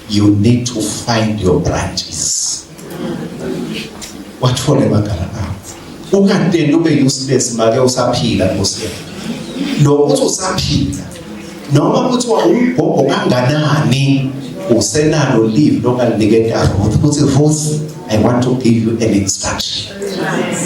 you need to find your branches. Wathole amagala akho. Ungatendi ube useless make usaphila Nkosi yami. Lo uthi usaphila noma kuthiwa umgogo kanganani usenalo live longaliniketa Ruth ukuthi Ruth I want to give you an instruction.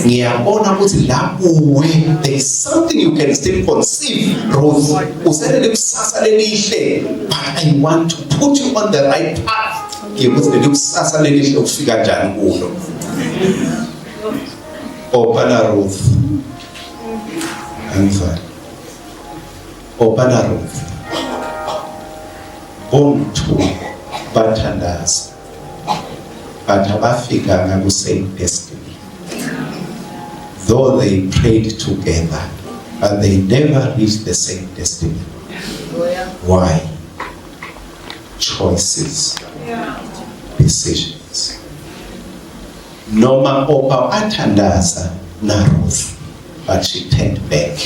Ngiyabona ukuthi la kuwe there is something you can still conceive Ruth. Usenele kusasa lelihle but I want to put you on the right path. Yokuthi leli kusasa lelihle ufika kanjani kulo. Opana Ruth. Angizwa. Opana Ruth. Bomthu bathandaza. But abafikanga ku same destiny. Though they prayed together, but they never reached the same destiny. Why? Choices. Decisions. Noma Opa athandaza na Ruth, but she turned back.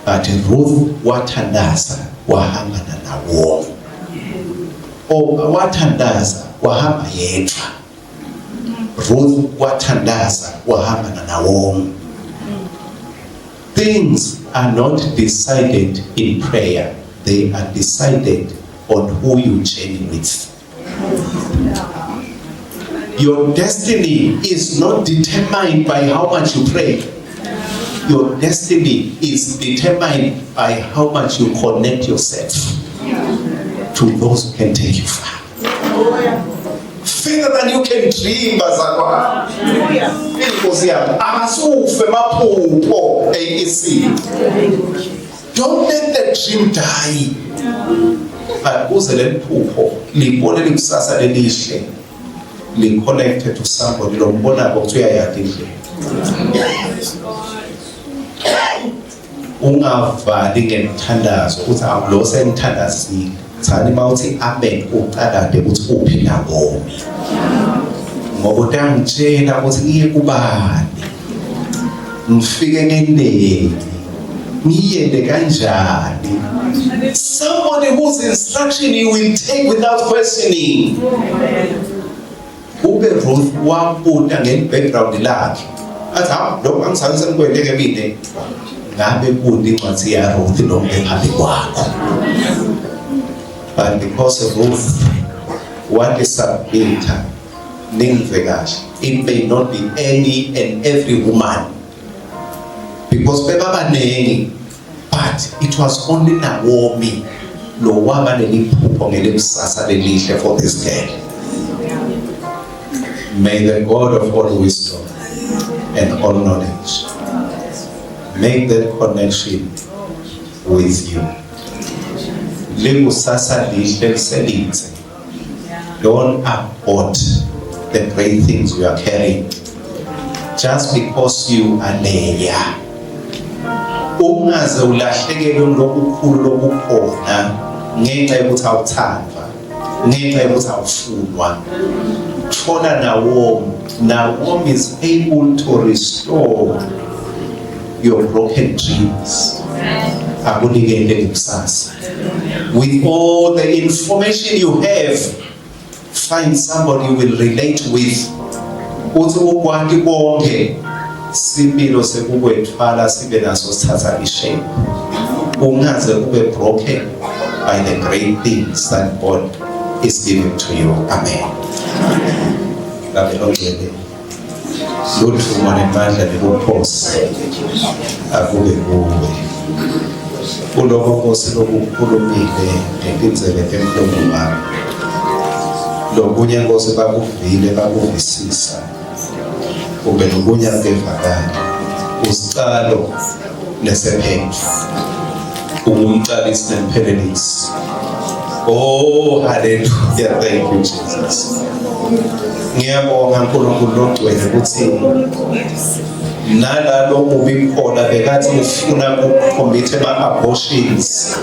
But Ruth wathandaza wahamba na Nawomi. Opa wathandaza wahamba yedwa. Ruth wathandaza wahamba na Nawomi. Things are not decided in prayer. They are decided on who you journey with. Your destiny is not determined by how much you pray. Your destiny is determined by how much you connect yourself to those who can take you far. Further than you can dream, bazalwane. Inkosi yami, akasufe maphupho AEC. Don't let the dream die. But uze leliphupho libone likusasa lelihle li connected to somebody lombonako ukuthi uyayati indlela. Ungavali ngemthandazo uthi awulo sengithandazile. Thani mawuthi amen ucakade ukuthi uphi Nawomi. Ngoba utangitshela ukuthi ngiye kubani. Ngifike ngendeni. Ngiyende kanjani? Somebody whose instruction you will take without questioning. Ube Ruth wabuta nge-background lakhe. Athi hawu lokho angisabe sengikwente ke mina. Ngabe kundi incwadi ya Ruth lo phambi kwakho. But because Ruth wadisubmita ningive kahle. It may not be any and every woman. Because bebabaningi but it was only Naomi lo waba neliphupho ngelikusasa lelihle for this girl. May the God of all wisdom and all knowledge make that connection with you. Likusasa lihle liselithe. Don't abort the great things you are carrying just because you are there. Ungaze ulahlekelwe ngokukhulu lokukhona ngenxa yokuthi awuthandwa, ngenxa yokuthi awufunwa. Thola Naomi. Naomi is able to restore your broken dreams. Akunikele ikusasa. With all the information you have, find somebody you will relate with. Uthi ukwati konke similo sekukwethwala sibe naso sithatha ishape. Ungaze ube broken by the great things that God is giving to you. Amen. Babe longcwele luthumo nemandla nebukhosi akube kuwe. Kuloko Nkosi lokukhulumile ngetindzebe temlomo wami. Lokunye Nkosi bakuvile bakuvisisa. Kumbe lokunye akevakali. Usicalo nesephetho. Ungumqalisi nemphelelisi. Oh, hallelujah. Thank you, Jesus. Ngiyabonga uNkulunkulu logcwele ukuthi nalalo mubi khona bekathi ufuna ukukhombitha ama-abortions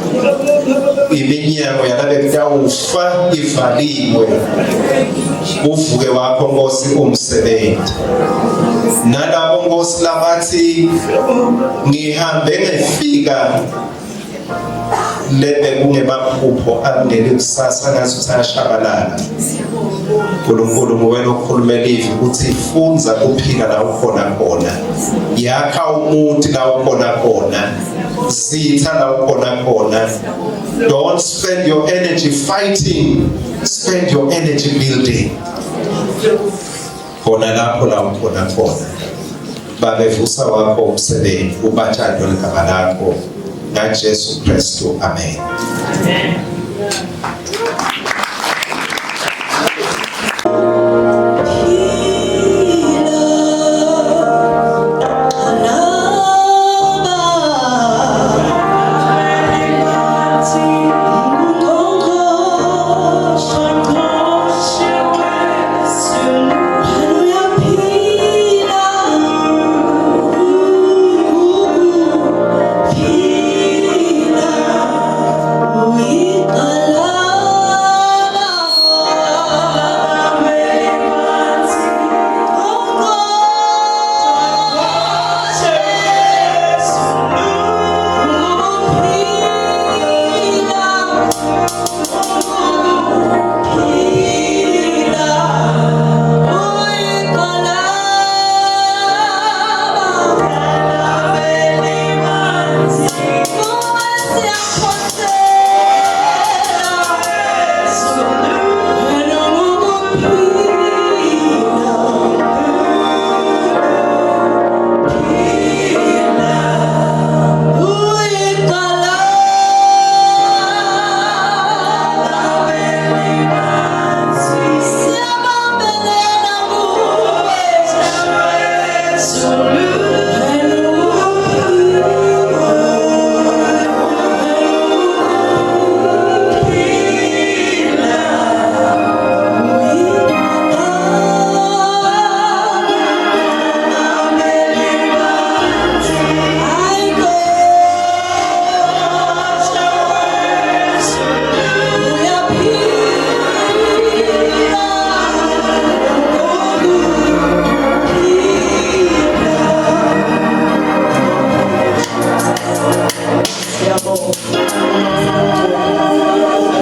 iminyango yalabe kutawufa ivaliwe uvuke wakho nkosi umsebenzi nalabo nkosi labathi ngihambe ngefika lebe kungemaphupho angeli kusasa ngathi usayashabalala uNkulunkulu nguwena okhulumela ivi ukuthi funza kuphila la ukhona khona yakha umuthi la ukhona khona zitha la ukhona khona don't spend your energy fighting spend your energy building khona lapho la ukhona khona babevusa wakho umsebenzi ubathandwe ligama lakho ngaJesu Kristu amen amen.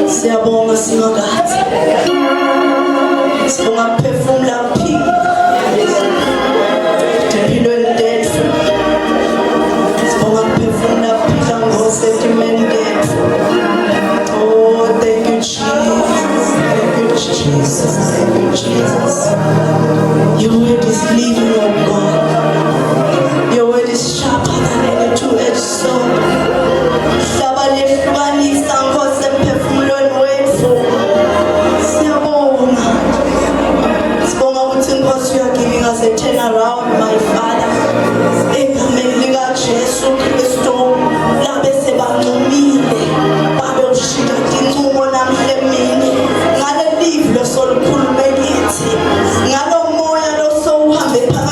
Siyabonga Simakadze. Sibonga kuphefumula kuphila. Empilweni tetfu. Sibonga kuphefumula kuphila Nkosi etimeni tetfu. Oh, thank you Jesus. Thank you Jesus. Thank you Jesus. Your word is living, oh God. Your word is sharper than any two-edged sword. Hlaba lehlukanisa Nkosi emphefumulweni wetfu. Siyabonga. Sibonga ukuthi Nkosi you are giving us a turnaround, my Father. Egameni likaJesu Kristu labe sebancumile babe ushintsha tincumo namhla emini ngale livi losolukhulume kithi ngalo moya losowuhambe phakathi.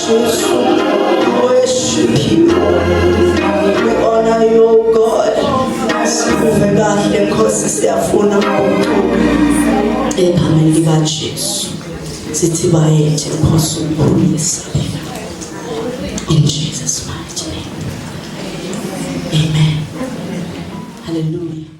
Jesu. We worship you. We honor you, O God. Sikuve kahle Nkosi siyafuna ukuguquka. Egameni likaJesu. Sithi bayethe Nkosi umkhulu wesabela. In Jesus mighty name. Amen. Hallelujah.